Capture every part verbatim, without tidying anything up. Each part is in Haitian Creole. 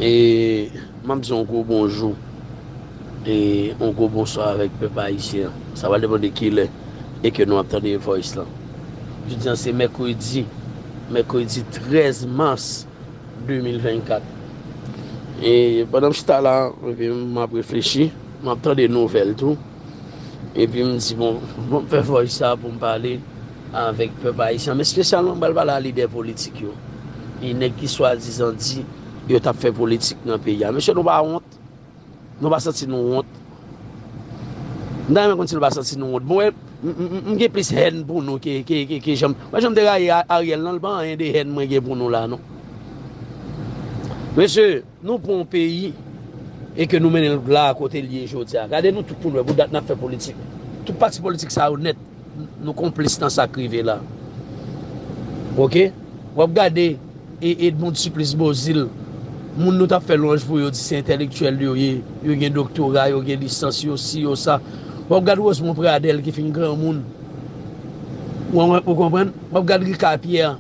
E m ap di yon gwo bonjou e yon gwo bonswa avèk pèp ayisyen an. Sa va depann de kilè e ke nou ap tande voice lan. Jodi a se mèkredi, mèkredi trèz mas de mil vennkat. E pandan m chita la, epi m ap reflechi, m ap tande nouvèl tou. Epi m di, bon, bon, m fè voice sa pou m pale avèk pèp ayisyen, men espesyalman m pral pale a lidè politik yo. E nèg ki swadizan di yo t ap fè politik nan peyi a. Mesye, nou pa wont? Nou pa santi nou wont? M ta renmen konn si nou pa santi nou wont. Bon, wè, m, m, m, m gen plis hèn pou nou ke, ke, ke, ke jan m, wè jan m te rayi A-, Ariel lan, l pa anyen de hèn mwen gen pou nou la, non. Mesye, nou pran yon peyi e ke nou mennen l la kote l ye jodi a. Gade nou tout pou nou wè, pou dat n ap fè politik. Tout pati politik sa yo nèt, nou konplis nan sa k rive la. Oke? W ap gade e Edmonde Supplice Beauzile, moun nou t ap fè lwanj pou yo, di se entèlektyèl yo ye, yo gen doktora, yo gen lisans, yo si, yo sa. W ap gade Rosemond Pradel ki fin granmoun. Ou, ou konprann? W ap gade Ricard Pierre.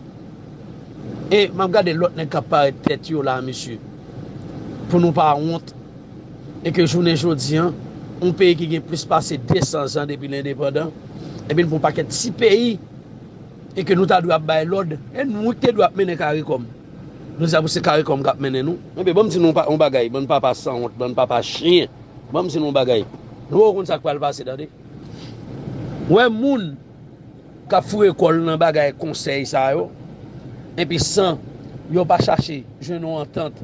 E m ap gade lòt nèg k ap parèt tèt yo la, mesye. Pou nou pa wont. E ke jounen jodi a, yon peyi ki gen plis pase de san zan depi l endepandan, epi n pou yon pakèt ti peyi, e ke nou ta dwe ap bay lòd, e nou ki te dwe ap mennen karikòm. Nou di a pou se karikòm k ap mennen nou. Enben, ban m di nou yon pa-, yon bagay, bann papa sanwont, bann papa chen. Ban m di nou yon bagay. Nou poko konn sa k pral pase, tande. Wè moun k ap foure kò l nan bagay konsèy sa yo, epi san yo pa chache jwenn yon antant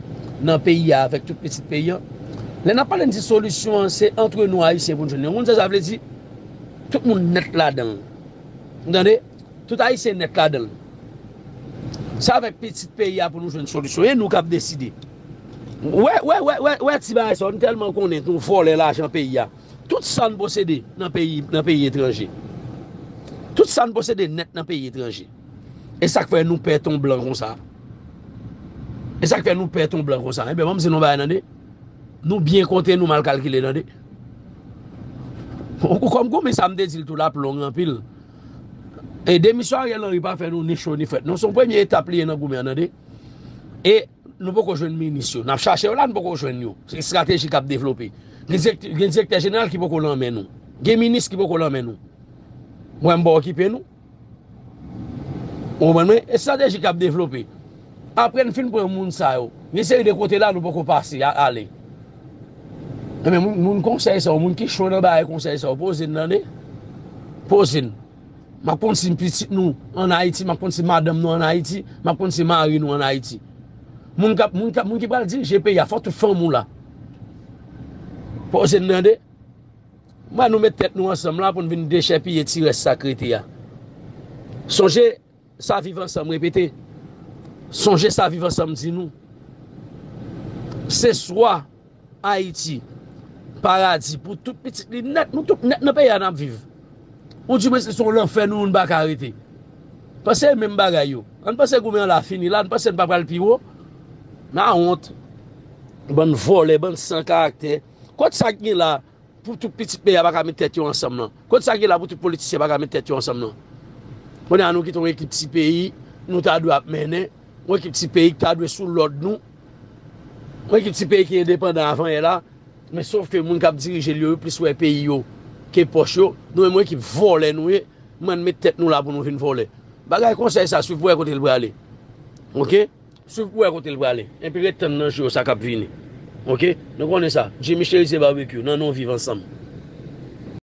nan peyi a avèk tout pitit peyi a. Lè n ap pale, n di solisyon an, se antre nou Ayisyen pou n jwenn li. Ou konn sa sa vle di? Tout moun nèt ladan l. Ou tande? Tout Ayisyen nèt ladan l. Se avèk pitit peyi a pou nou jwenn solisyon. E nou k ap deside. Wè, wè, wè, wè, wè ti bagay sa yo, n tèlman konnen nou vòlè lajan peyi a. Tout sa n posede nan peyi, nan peyi etranje. Tout sa n posede nèt nan peyi etranje. E sa k fè nou pè ton blan konsa. E sa k fè nou pè ton blan konsa. Enben, ban m di nou yon bagay, tande. Nou byen konte, nou mal kalkile, tande. Ou, ou kòm goumen sa, m te di l tou, l ap long anpil. E demisyon Ariel Henry pa fè nou ni cho ni frèt. Non, se yon premye etap li ye nan goumen an, tande. E nou poko jwenn minis yo. N ap chache yo la, n poko jwenn yo. Se estrateji k ap devlope. Gen dirèktè, gen direktè jeneral ki poko nan men nou. Gen minis ki poko nan men nou. Mwen, m pa okipe nou. Ou konprann mwen? Estrateji k ap devlope. Apre n fin pran moun sa yo, gen seri de kote la nou poko pase a, ale. Enben, moun, moun konsèy sa yo, moun ki cho nan bagay konsèy sa yo, poze n, tande. Poze n. M ap konn si pitit nou ann Ayiti, m ap konn si madanm nou ann Ayiti, m ap konn si mari nou ann Ayiti. Moun k ap, moun k ap, moun ki pral dirije peyi a, fò tout fanmi w la. Poze n, tande. Mwen, nou met tèt nou ansanm la pou n vin dechèpiye ti rès sa k rete a. Sonje sa Viv Ansanm repete. Sonje sa Viv Ansanm di nou. Se swa Ayiti, paradi pou tout pitit li nèt, nou tout nèt nan peyi a n ap viv. Ou di mwen se yon lanfè nou, nou pa ka rete. Panse menm bagay yo. Ann panse goumen an la fini la, ann panse n pa pral pi wo. N a wont. Bann vòlè, bann san karaktè. Kot sa k gen la pou tout pitit peyi a pa ka met tèt yo ansanm nan? Kot sa k gen la pou tout politisyen pa ka met tèt yo ansanm nan? Kounye a nou kite yon ekip ti peyi, nou ta dwe ap mennen, yon ekip ti peyi ki ta dwe sou lòd nou, yon ekip ti peyi ki endepandan avan yè la, men sof ke moun k ap dirije l yo, yo plis wè peyi yo ke pòch yo, nou menm yon ekip vòlè nou ye, mwen met tèt nou la pou nou vin vòlè. Bagay konsèy sa, swiv pou wè kote l prale. Oke? Swiv pou wè kote l prale. Epi ret tann nan jou sa k ap vini. Oke? Nou konnen sa. Jimmy Cherizier Barbecue, nan non Viv Ansanm.